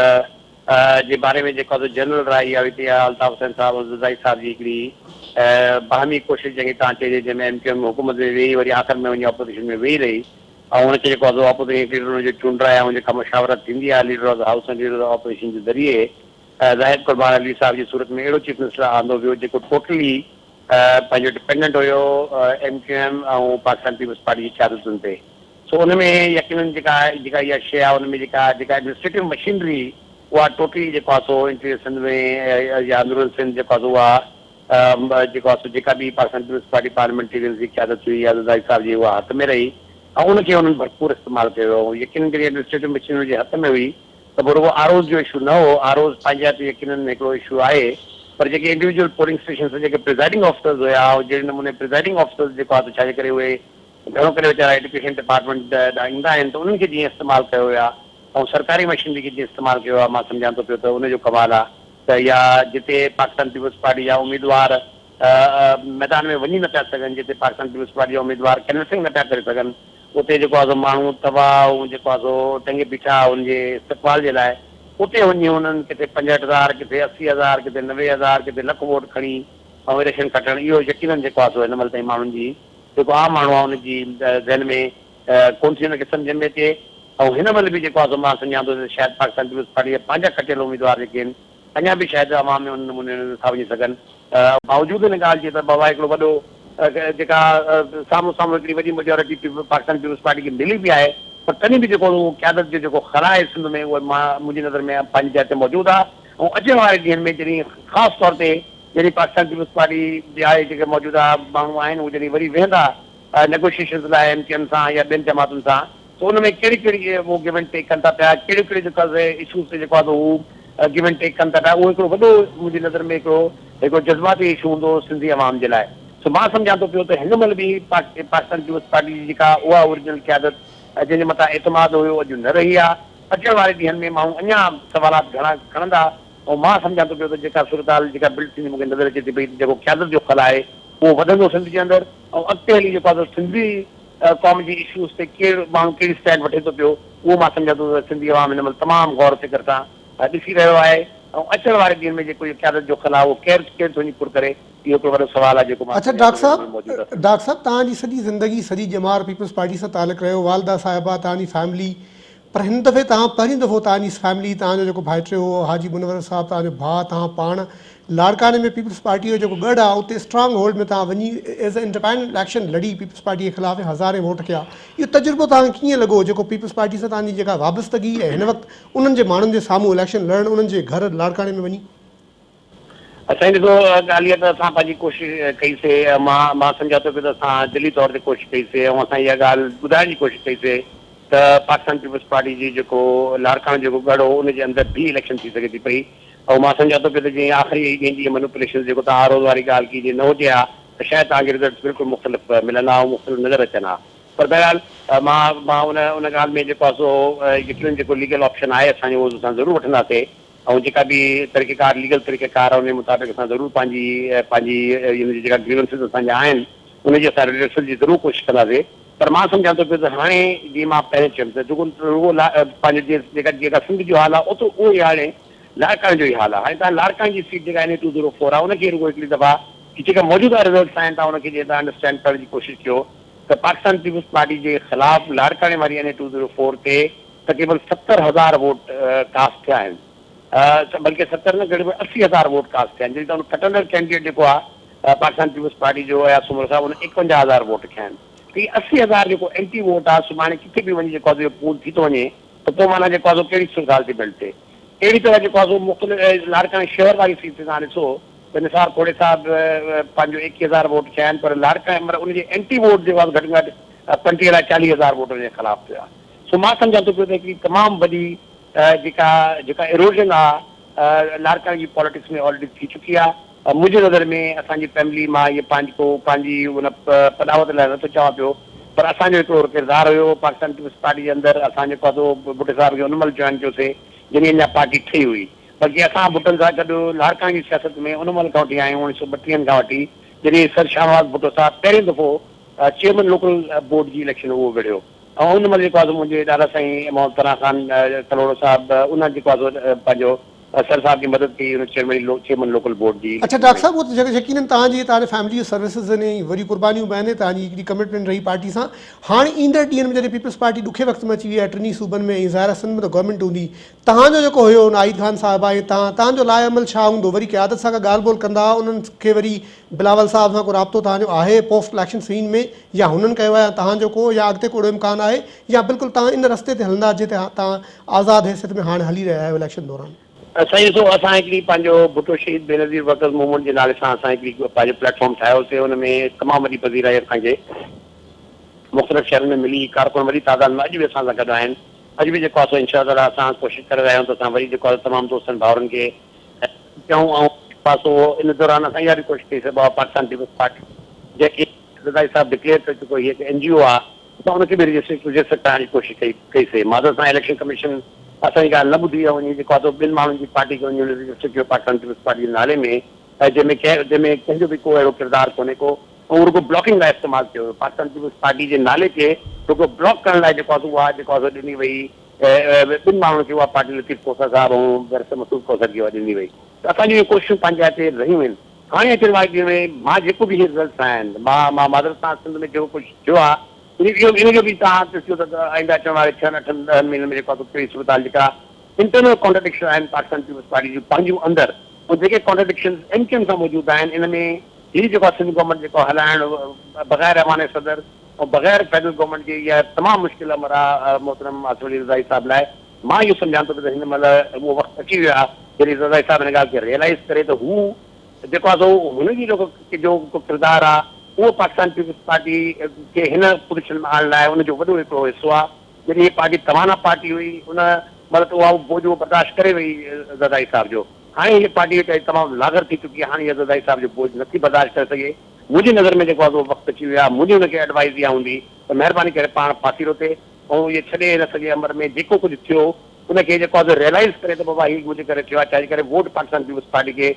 جي باري ۾ جيڪو آهي سو جنرل راء اها هئي ته اها الطاف حسين صاحب ۽ زرداري صاحب جي هڪڙي باهمي ڪوشش جنهن کي توهان چئجي جنهن ۾ ايم ڪيو ايم حڪومت ۾ ويهي وري آخر ۾ وڃي اپوزيشن ۾ ويهي رهي ۽ ان کي جيڪو آهي سو اپوزيشن ليڊر ان جو چونڊرائي ۽ جيڪا مشاورت ٿيندي آهي leader of the house ۽ leader of opposition جي ذريعي زاهد قربان علوي صاحب جي صورت ۾ اهڙو چيف منسٽر آندو ويو جيڪو ٽوٽلي پنهنجو ڊپينڊنٽ هيو M Q M ۽ Pakistan Peoples Party جي قيادتن تي سو ان ۾ يقينن جيڪا جيڪا اها شيء آهي ان ۾ جيڪا جيڪا ايڊمنسٽريٽو مشينري اها ٽوٽلي جيڪو آهي سو انٽيريئر سنڌ ۾ يا اندرون سنڌ جيڪو آهي سو اها جيڪو آهي سو جيڪا به پاڪستان پيپلز پارٽي پارليامينٽيرينز جي قيادت هئي يا زرداري صاحب جي اها هٿ ۾ رهي ۽ ان کي انهن ڀرپور استعمال ڪيو ۽ يقينن جڏهن ايڊمنسٽريٽو مشين ان جي هٿ ۾ هئي ته پوء رڳو آر اوز جو اشو نه هو آر اوز پنهنجي هٿ يقينن هڪڙو اشو آهي پر جيڪي انڊيويجوئل پولنگ اسٽيشنز تي جيڪي پرزائيڊنگ آفيسرز هيا ۽ جهڙي نموني پرزائيڊنگ آفيسرز جيڪو آهي سو ڇا جي ڪري اهي گهڻو ڪري ويچارا ايڊيوڪيشن ڊپارٽمينٽ ڏانهن ايندا آهن ته انهن کي جيئن استعمال ڪيو ويو آهي ۽ سرڪاري مشينري کي جيئن استعمال ڪيو ويو آهي مان سمجهان ٿو پيو ته ان جو ڪمال آهي ته يا جتي پاڪستان پيپلز پارٽي جا اميدوار ميدان ۾ وڃي نه پيا سگهن، جتي پاڪستان پيپلز پارٽي جا اميدوار ڪينوسنگ نه پيا ڪري سگهن، اتي جيڪو آهي سو ماڻهو توا ۽ جيڪو آهي سو ٽنگي بيٺا هئا انهن جي استقبال جي لاء، اتي وڃي انهن ڪٿي 65 هزار، ڪٿي 80 هزار، ڪٿي 90 هزار، ڪٿي لک ووٽ کڻي ۽ اليڪشن کٽڻ اهو يقينن جيڪو آهي سو هن مهل تائين ماڻهن جي جيڪو عام ماڻهو آهي ان جي ذهن ۾ ڪونه ٿي ان کي سمجهه ۾ اچي ۽ هن مهل به جيڪو آهي سو مان سمجهان ٿو ته شايد پاڪستان پيپلز پارٽي جا پنهنجا کٽيل اميدوار جيڪي آهن اڃا به شايد عوام ۾ ان نموني نه ٿا وڃي سگهن. باوجود ان ڳالهه جي ته بابا هڪڙو وڏو جيڪا سامهون سامهون هڪڙي وڏي ميجارٽي پاڪستان پيپلز پارٽي کي ملي به آهي پر تڏهن به جيڪو اهو قيادت جو جيڪو خلا آهي سنڌ ۾ اهو مان منهنجي نظر ۾ پنهنجي جاء تي موجود آهي ۽ اچڻ واري ڏينهن ۾ جڏهن خاص طور تي جڏهن پاڪستان پيپلز پارٽي جا جيڪي موجوده ماڻهو آهن اهي جڏهن وري ويهندا نيگوشيئيشنز لاء ايم ڪيو ايم سان يا ٻين جماعتن سان ته ان ۾ ڪهڙي ڪهڙي هو گيو اينڊ ٽيڪ ڪن ٿا پيا ڪهڙيون ڪهڙيون جيڪو آهي اشوز تي جيڪو آهي هو گيو اينڊ ٽيڪ ڪن ٿا پيا اهو هڪڙو وڏو منهنجي نظر ۾ هڪڙو هڪڙو جذباتي اشو هوندو سنڌي عوام جي لاء سو مان سمجهان ٿو پيو ته هن مهل به پاڪستان پيپلز پارٽي جي جيڪا اها اوريجنل قيادت جنهن جي مٿان اعتماد هيو اڄ نه رهي آهي اچڻ واري ڏينهن ۾ ماڻهو اڃا سوالات گهڻا کڻندا ۽ مان سمجهان ٿو پيو ته جيڪا صورتحال جيڪا بلڊ ٿيندي مون کي نظر اچي ٿي پئي ته جيڪو قيادت جو خلا آهي اهو وڌندو سنڌ جي اندر ۽ اڳتي هلي جيڪو آهي سو سنڌي قوم جي اشوز تي ڪير ماڻهو ڪهڙي اسٽينڊ وٺي ٿو پيو اهو مان سمجهان ٿو ته سنڌي عوام هن مهل تمام غور فڪر سان ڏسي رهيو آهي ۽ اچڻ واري ڏينهن ۾ جيڪو اهو قيادت جو خلا اهو ڪير ڪير ٿو وڃي پر ڪري اهو هڪڙو وڏو سوال آهي جيڪو مان اڇا سمجهان ڊاڪٽر ٿو هن مهل موجوده صاحب ڊاڪٽر صاحب توهان جي سڄي زندگي سڄي ڄمار پيپلز پارٽي سان تعلق رهيو والده صاحبه توهان جي فيملي پر هن دفعي توهان پهريون دفعو توهان جي فيملي توهان جو جيڪو ڀائٽيو هو حاجي منور صاحب توهان جو ڀاء توهان پاڻ لاڙڪاڻي ۾ پيپلز پارٽي جو جيڪو ڳڙهه آهي اتي اسٽرانگ هولڊ ۾ توهان وڃي ايز اي انڊيپينڊنٽ اليڪشن لڙي پيپلز پارٽي جي خلاف ۽ هزارين ووٽ ڪيا اهو تجربو توهان کي ڪيئن لڳو جيڪو پيپلز پارٽي سان توهان جي جيڪا وابستگي ۽ هن وقت انهن جي ماڻهن جي سامهون اليڪشن لڙڻ انهن جي گهر لاڙڪاڻي ۾ وڃي. سائين ڏسو ڳالهه اها ته اسان پنهنجي ڪوشش ڪئي سي مان مان سمجهان ٿو پيو ته اسان دلي طور تي ڪوشش ڪئي سي ۽ اسان اها ڳالهه ٻڌائڻ جي ڪوشش ڪئي سي ته پاڪستان پيپلز پارٽي جي جيڪو لاڙڪاڻو جيڪو ڳڙهه هو ان جي اندر به اليڪشن ٿي سگهي ٿي پئي ۽ مان سمجهان ٿو پيو ته جيئن آخري ڏينهن جي منوپليشنز جيڪو توهان آروز واري ڳالهه ڪئي جي نه هجي ها ته شايد توهان کي رزلٽس بلڪل مختلف ملن ها ۽ مختلف نظر اچن ها پر بهرحال مان مان ان ان ڳالهه ۾ جيڪو آهي سو يقينن جيڪو ليگل آپشن آهي اسان جو اهو اسان ضرور وٺنداسي ۽ جيڪا به طريقه ڪار ليگل طريقه ڪار آهي ان جي مطابق اسان ضرور پنهنجي پنهنجي ان جي جيڪا گريونسز اسان جا آهن ان جي اسان ريڊريسل جي ضرور ڪوشش ڪنداسين پر مان سمجهان ٿو پيو ته هاڻي جيئن مان پهرين چيم ته جيڪو رڳو پنهنجو جيڪا جيڪا سنڌ جو حال آهي اوترو اهو ئي هاڻي لاڙڪاڻي جو ئي حال آهي هاڻي توهان لاڙڪاڻي جي سيٽ جيڪا اين اي 204 آهي ان کي رڳو هڪڙي دفعا جيڪا موجوده رزلٽس آهن توهان ان کي جيئن توهان انڊرسٽينڊ ڪرڻ جي ڪوشش ڪيو. ته پاڪستان پيپلز پارٽي جي خلاف لاڙڪاڻي واري اين اي 204 تي تقريبن 70 هزار ووٽ ڪاسٽ ٿيا آهن، بلڪه 70 نه گهٽ ۾ 80 هزار ووٽ ڪاسٽ ٿيا آهن، جڏهن ته ان کٽندڙ ڪينڊيڊيٽ جيڪو آهي پاڪستان پيپلز پارٽي جو اياز سومرو صاحب ان 51 هزار ووٽ کنيا آهن. ته هي 80 هزار جيڪو اينٽي ووٽ آهي سڀاڻي ڪٿي به وڃي جيڪو آهي سو اهو پول ٿي ٿو وڃي ته پوء معنيٰ جيڪو آهي سو ڪهڙي صورتحال ٿي بلڊ ٿئي. اهڙي طرح جيڪو آهي سو مختلف لاڙڪاڻي شهر واري سيٽ تي توهان ڏسو ته نثار کوڙي صاحب پنهنجو 21 هزار ووٽ کنيا آهن پر لاڙڪاڻي مطلب ان جي اينٽي ووٽ جيڪو آهي سو گهٽ ۾ گهٽ 35 الائي 40 هزار ووٽ ان جي خلاف ٿيو آهي. سو مان سمجهان ٿو پيو ته هڪڙي تمام وڏي جيڪا جيڪا ايروزن آ لاڙڪاڻي جي پاليٽڪس ۾ آلريڊي ٿي چڪي آ. منهنجي نظر ۾ اسان جي فيملي مان اهي پنهنجي ڪو پنهنجي ان پڏاوت لاء نه ٿو چوان پيو پر اسان جو هڪڙو ڪردار هيو پاڪستان پيپلز پارٽي جي اندر اسان جيڪو آ سو ڀٽي صاحب کي ان مهل جوائن ڪيوسي جڏهن اڃا پارٽي ٺهي هئي بلڪه اسان ڀٽن سان گڏ لاڙڪاڻي جي سياست ۾ ان مهل کان وٺي آهيون 1932 کان وٺي جڏهن سر شاهنواز ڀٽو صاحب پهريون دفعو چيئرمين لوڪل بورڊ جي اليڪشن اهو وڙهيو ۽ ان مهل جيڪو آهي سو منهنجي ڏاڏا سائين محمد پناهه خان ڪلهوڙو صاحب ان جيڪو آهي سو پنهنجو سر صاحب جي مدد ڪئي ان چيئرمين چيئرمين لوڪل بورڊ جي اڇا ڊاڪٽر صاحب اهو ته يقينن توهان جي توهان جي فيملي جون سروسز آهن ۽ وڏيون قربانيون به آهن توهان جي هڪڙي ڪمٽمينٽ رهي پارٽي سان هاڻ ايندڙ ڏينهن ۾ جڏهن پيپلز پارٽي ڏکي وقت ۾ اچي وئي آهي ٽنهي صوبن ۾ ۽ ظاهر آهي سنڌ ۾ ته گورنمينٽ هوندي توهان جو جيڪو هيو ناهيد خان صاحب ۽ توهان توهان جو لاء عمل ڇا هوندو وري قيادت سان ڪا ڳالهه ٻولهه ڪندا انهن کي وري بلاول صاحب سان ڪو رابطو توهان جو آهي پوسٽ اليڪشن سين ۾ يا هنن ڪيو آهي يا توهان جو ڪو يا اڳتي ڪو اهڙو امڪان آهي يا بلڪل توهان ان رستي تي هلندا جنهن تي توهان آزاد حيثيت ۾ هاڻ هلي رهيا آهيو اليڪشن دوران. سائين ڏسو اسان هڪڙي پنهنجو ڀٽو شهيد بينظير ورڪرز موومينٽ جي نالي سان اسان هڪڙي پنهنجو پليٽ فارم ٺاهيو سي ان ۾ تمام وڏي پذيرائي اسان کي مختلف شهرن ۾ ملي ڪارڪن وڏي تعداد ۾ اڄ به اسان سان گڏ آهن اڄ به جيڪو آهي سو انشاء الله اسان ڪوشش ڪري رهيا آهيون ته اسان وري جيڪو آهي تمام دوستن ڀائرن کي ڪيون ۽ پاسو ان دوران اسان اها به ڪوشش ڪئي سي بابا پاڪستان پيپلز پارٽي جنهن کي زرداري صاحب ڊڪليئر ڪري چڪو هي هڪ اين جي او آ اسان ان کي به رجسٽر ڪرائڻ جي ڪوشش ڪئي ڪئي سي معذرت سان اليڪشن ڪميشن اسان جي ڳالهه نه ٻڌي ۽ وڃي جيڪو آ سو ٻن ماڻهن جي پارٽي کي وڃي ان رجسٽر ڪيو پاڪستان پيپلز پارٽي جي نالي ۾ ۽ جنهن ۾ ڪنهن جنهن ۾ ڪنهن جو به ڪو اهڙو ڪردار ڪونهي ڪو ۽ رڳو بلاڪنگ لاء استعمال ڪيو ويو پاڪستان پيپلز پارٽي جي نالي کي رڳو بلاڪ ڪرڻ لاء جيڪو آ سو اها جيڪو آ سو ڏني وئي ٻن ماڻهن کي اها پارٽي لطيف کوسا صاحب ۽ بئريسٽر مسعود ڪوثر کي اها ڏني وئي ته اسان جون اهي ڪوششون پنهنجي جاء تي رهيون آهن. هاڻي اچڻ واري ڏينهن ۾ مان جيڪو به هي رزلٽس آيا آهن مان مان معذرت سان سنڌ ۾ جيڪو ڪجهه ٿيو آهي اهو ان جو به توهان ڏسجو ته آئنده اچڻ واري ڇهن اٺن ڏهن مهينن ۾ جيڪو آهي سو ڪهڙي صورتحال جيڪا انٽرنل ڪانٽرڊڪشن آهن پاڪستان پيپلز پارٽي جون پنهنجون اندر ۽ جيڪي ڪانٽرڊڪشنز ايم ڪيو ايم سان موجود آهن ان ۾ هي جيڪو آهي سنڌ گورنمينٽ جيڪو هلائڻ بغير ايوان صدر ۽ بغير فيڊرل گورنمينٽ جي اها تمام مشڪل امر آ محترم آصف علي رضائي صاحب لاء. مان اهو سمجهان ٿو ته هن مهل اهو وقت اچي ويو آ جڏهن رضائي صاحب هن ڳالهه کي ريئلائيز ڪري ته هو جيڪو آ سو هن جي جيڪو جو ڪردار آ اهو پاڪستان پيپلز پارٽي کي هن پوزيشن ۾ آڻڻ لاء ان جو وڏو هڪڙو حصو آ. جڏهن هي پارٽي توانا پارٽي هئي ان مهل ته اها بوجهه اهو برداشت ڪري وئي زرداري صاحب جو. هاڻي هيء پارٽي ويچاري تمام لاغر ٿي چڪي آ هاڻي اها زرداري صاحب جو بوجهه نٿي برداشت ڪري سگهي. منهنجي نظر ۾ جيڪو آهي سو وقت اچي ويو آهي، منهنجي هن کي ايڊوائيز اها هوندي ته مهرباني ڪري پاڻ پاسيرو ٿئي ۽ اهي ڇڏي هن سڄي امر ۾ جيڪو ڪجهه ٿيو ان کي جيڪو آهي سو ريئلائيز ڪري ته بابا هي منهنجي ڪري ٿيو آهي ڇا جي ڪري ووٽ پاڪستان پيپلز پارٽي کي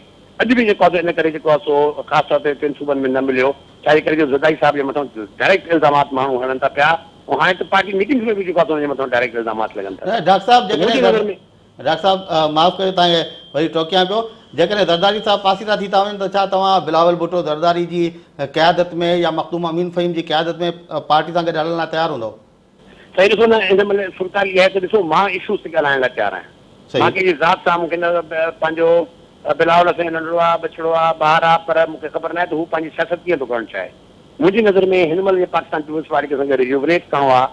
اڄ به جيڪو آهي سو ان ڪري جيڪو آهي سو خاص طور تي ٽن صوبن ۾ نه مليو ڇا جي ڪري جو زرداري صاحب جي مٿان ڊائريڪٽ الزامات ماڻهو هڻن ٿا پيا ۽ هاڻي ته پارٽي ميٽنگز ۾ به جيڪو آهي سو ان جي مٿان ڊائريڪٽ الزامات لڳن ٿا نه ڊاڪٽر صاحب ته منهنجي جيڪڏهن نظر ۾ ڊاڪٽر صاحب معاف ڪيو توهان کي وري ٽوڪيان پيو جيڪڏهن زرداري صاحب پاسيرا ٿي ٿا وڃن ته ڇا توهان بلاول ڀٽو زرداري جي قيادت ۾ يا مخدوم امين فهيم جي قيادت ۾ پارٽي سان گڏ هلڻ لاء تيار هوندؤ؟ سائين ڏسو نه هن مهل صورتحال اها آهي ته ڏسو مان اشوز تي ڳالهائڻ لاء تيار آهيان مان ڪنهن جي ذات سان مون کي نه پنهنجو بلاول اسان جو ننڍڙو آهي ٻچڙو آهي ٻار آهي پر مون کي خبر ناهي ته هو پنهنجي سياست ڪيئن ٿو ڪرڻ چاهي منهنجي نظر ۾ هن مهل جي پاڪستان پيپلز پارٽي کي اسان کي ريجوونيٽ ڪرڻو آهي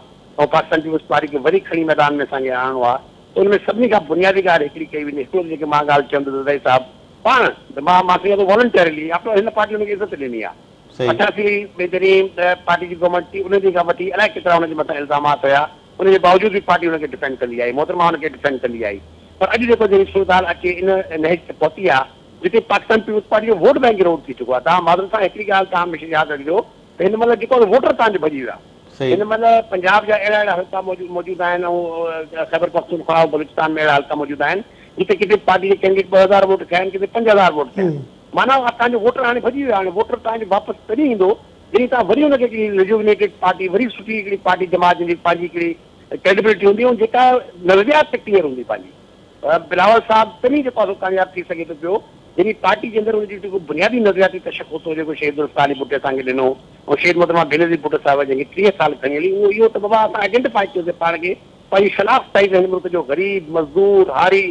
۽ پاڪستان پيپلز پارٽي کي وري کڻي ميدان ۾ اسان کي آڻڻو آهي ان ۾ سڀني کان بنيادي ڳالهه هڪڙي ڪئي وڃي، هڪڙو ته جيڪي مان ڳالهه چيم ته زرداري صاحب پاڻ ته مان مان سمجهان ٿو والنٽيرلي آفٽر آل هن پارٽي هن کي عزت ڏني آهي. 88 ۾ جڏهن پارٽي جي گورنمينٽ ٿي ان ڏينهن کان وٺي الائي ڪيترا هن جي مٿان الزامات هيا ان جي باوجود به پارٽي هن کي ڊفينڊ ڪندي آئي، محترمه هن کي ڊفينڊ ڪندي آئي پر اڄ جيڪو جهڙي صورتحال اچي ان نهج تي پهتي آهي جتي پاڪستان پيپلز پارٽي جو ووٽ بئنڪ ايروڊ ٿي چڪو آهي. توهان معذرت سان هڪڙي ڳالهه توهان هميشه ياد رکجو ته هن مهل جيڪو ووٽر توهان جو ڀڄي ويو آهي. هن مهل پنجاب جا اهڙا اهڙا حلقا موجود آهن ۽ خيبر پختونخوا ۽ بلوچستان ۾ اهڙا حلقا موجود آهن جتي ڪٿي پارٽي جي ڪينڊيڊيٽ 2000 ووٽ کنيا آهن ڪٿي 5000 ووٽ کنيا آهن معنيٰ توهان جو ووٽر هاڻي ڀڄي ويو آهي هاڻي ووٽر توهان جو واپس تڏهن ايندو جڏهن توهان وري ان کي هڪڙي ريجوونيٽيڊ پارٽي وري سٺي هڪڙي پارٽي جماعت جنهن جي پنهنجي هڪڙي ڪريڊبلٽي هوندي ۽ جيڪا نظريات تي ڪليئر هوندي پنهنجي بلاول صاحب تڏهن جيڪو آهي سو ڪامياب ٿي سگهي ٿو پيو جڏهن پارٽي جي اندر ان جو جيڪو بنيادي نظرياتي تشخص هو جيڪو شهيد ذوالفقار علي ڀٽي اسان کي ڏنو ۽ شهيد محترمه بينظير ڀٽو صاحبه جنهن کي 30 سال کڻي هلي اهو اهو ته بابا اسان آئيڊينٽيفائي ڪيوسين پاڻ کي پنهنجي شناخت ٺاهي ته هن ملڪ جو غريب، مزدور، هاري،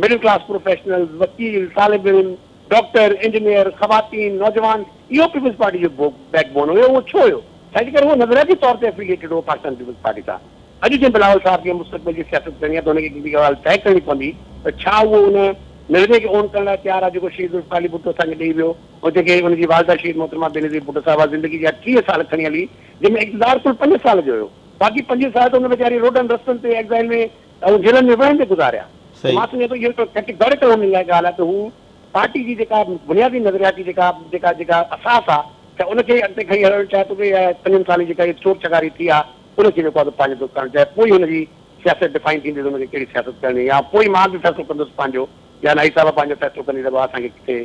مڊل ڪلاس پروفيشنلز، وڪيل، طالب علم، ڊاڪٽر، انجنيئر، خواتين، نوجوان اهو پيپلز پارٽي جو بيڪ بون هيو اهو ڇو هيو؟ ڇا جي ڪري اهو نظرياتي طور تي افيليٽيڊ هو پاڪستان پيپلز پارٽي سان. اڄ جنهن بلاول صاحب کي مستقبل جي سياست ڪرڻي آهي ته هن کي هڪڙي ڳالهه طئي ڪرڻي پوندي ته ڇا اهو ان نظريي کي اون ڪرڻ لاء تيار آهي جيڪو شهيد ذوالفقار علي ڀٽو اسان کي ڏئي ويو ۽ جنهن کي ان جي والده شهيد محترمه بينظير ڀٽو صاحبه زندگي جا 30 سال کڻي هلي جنهن ۾ اقتدار ڪل پنج سال جو هيو باقي پنج سال ته ان ويچاري روڊن رستن تي ايگزائل ۾ ۽ جيلن ۾ وڙهندي گذاريا ته مان سمجهان ٿو اهو هڪڙو ڪيٽيگوريڪل هن لاء ڳالهه آهي ته هو پارٽي جي جيڪا بنيادي نظرياتي جيڪا جيڪا جيڪا اساس آهي ته ان کي اڳتي کڻي هلڻ چاهي ٿو پيو يا پنجن سالن جي جيڪا هي چور چڪاري ٿي آهي ان کي جيڪو آهي سو پنهنجو ٿو ڪرڻ چاهي پوء ئي هن جي سياست ڊفائن ٿيندي ته هن کي ڪهڙي سياست ڪرڻي يا پوء ئي مان به فيصلو ڪندس پنهنجو يا نائي صاحب پنهنجو فيصلو ڪندي ته بابا اسان کي ڪٿي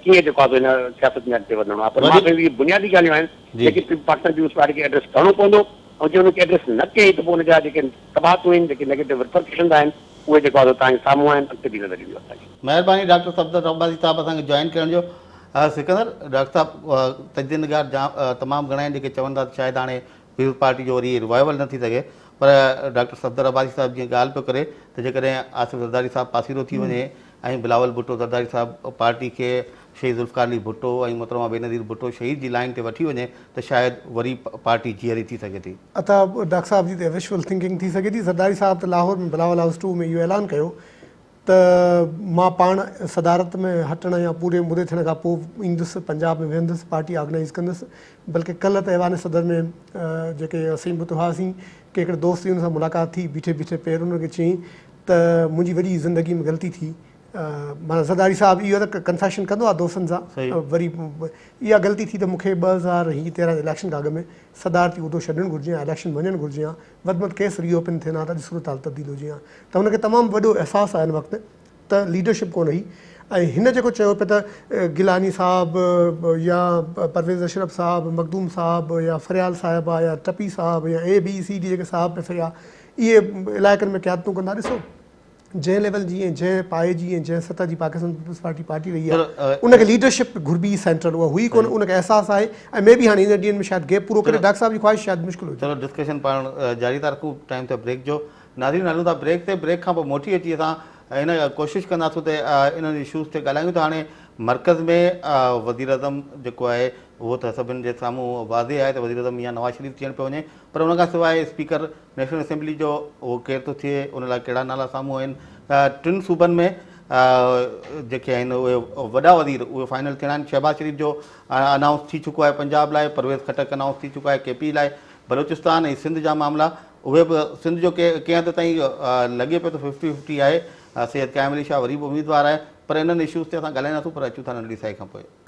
ڪيئن جيڪو آهي سو هن سياست ۾ اڳتي وڌڻو آهي پر مان سمجهان ٿو اهي بنيادي ڳالهيون آهن جيڪي پاڪستان پيپلز پارٽي کي ايڊريس ڪرڻو پوندو ۽ جي ان کي ايڊريس نه ڪئي ته پوء ان جا جيڪي تباهتون آهن جيڪي نيگيٽو ريپرڪشنز آهن اهي جيڪو آهي سو توهان جي سامهون آهن اڳتي به نظر اينديون اسان کي. مهرباني ڊاڪٽر صفدر عباسي صاحب اسان کي جوائن ڪرڻ جو. سڪندر ڊاڪٽر صاحب تجزيه نگار تمام گهڻا آهن جيڪي چون ٿا ته شايد هاڻي پيپلز پارٽي جو وري ريوائيول نه ٿي سگهي پر ڊاڪٽر صفدر عباسي صاحب جيئن ڳالهه پيو ڪري ته جيڪڏهن آصف زرداري صاحب پاسيرو ٿي وڃي ۽ بلاول ڀٽو زرداري صاحب پارٽي کي شهيد ذوالفقار علي ڀٽو ۽ محترمه بينظير ڀٽو شهيد جي لائين تي وٺي وڃي ته شايد وري پارٽي جيئري ٿي سگهي ٿي. عطا ڊاڪٽر صاحب جي ته وشفل ٿنڪنگ ٿي سگهي ٿي. زرداري صاحب ته لاهور ۾ بلاول هائوس ٽو ۾ اهو اعلان ڪيو ته مان پاڻ صدارت ۾ هٽڻ يا پوري مدي ٿيڻ کان پوء ايندس، پنجاب ۾ ويهندس، پارٽي آرگنائيز ڪندس، بلڪه ڪلهه ته ايوان صدر ۾ جيڪي اسين به اتي هئاسين، ڪي هڪڙي دوست جي ان سان ملاقات ٿي، بيٺي بيٺي پير انهن کي چيائين ته منهنجي وڏي زندگي ۾ غلطي ٿي، معنيٰ زرداري صاحب اهو ته ڪنفيشن ڪندو آهي دوستن سان، وري اها غلطي ٿي ته مون کي 2013 جي اليڪشن کان اڳ ۾ صدارتي عهدو ڇڏڻ گهرجي ها، اليڪشن وڃڻ گهرجي ها، وڌ ۾ وڌ ڪيس ري اوپن ٿين ها ته اڄ صورتحال تبديل هجي ها ته هن کي تمام وڏو احساس آهي هن وقت ته ليڊرشپ ڪونه هئي ۽ هن جيڪو چيو پئي ته گيلاني صاحب يا پرويز اشرف صاحب مخدوم صاحب يا فريال صاحبه يا ٽپي صاحب يا اي بي سي ڊي جيڪي صاحب پئي ڦريا اهي علائقن ۾ قيادتون ڪندا ڏسو جنهن ليول جي ۽ جنهن پائي جي ۽ جنهن سطح جي پاڪستان پيپلز پارٽي پارٽي رهي آهي ان کي ليڊرشپ گهربي هئي سينٽرل اها هئي ڪونه ان کي احساس آهي ۽ مي بي هاڻي ايندڙ ڏينهن ۾ شايد گيپ پورو ڪري ڊاڪٽر صاحب جي خواهش شايد مشڪل هجي. چلو ڊسڪشن پاڻ جاري ٿا رکون ٽائيم ٿيو بريڪ جو ناظرين هلون ٿا بريڪ تي بريڪ کان پوء موٽي اچي اسان ان ڪوشش ڪنداسون ته انهن اشوز تي ڳالهايون ته هاڻي مرڪز ۾ وزيراعظم جيڪو آهي اهو ته سڀن جي سامهون واضح آهي ته وزيراعظم ميان نواز شريف ٿيڻ پيو وڃي پر ان کان سواء اسپيڪر نيشنل اسيمبلي جو اهو ڪير ٿو ٿئي ان لاء ڪهڙا نالا سامهون آهن ٽن صوبن ۾ جيڪي آهن اهي وڏا وزير اهي فائنل ٿيڻا آهن شهباز شريف جو انائونس ٿي چڪو آهي پنجاب لاء پرويز خٽڪ انائونس ٿي چڪو آهي ڪي پي لاء بلوچستان ۽ سنڌ جا معاملا اهي به سنڌ جو ڪنهن حد تائين لڳي پيو ته ففٽي ففٽي آهي سيد قائم علي شاهه وري به اميدوار آهي پر انهن اشوز تي اسان ڳالهائينداسون پر اچون ٿا ننڍڙي سائي کان پوء.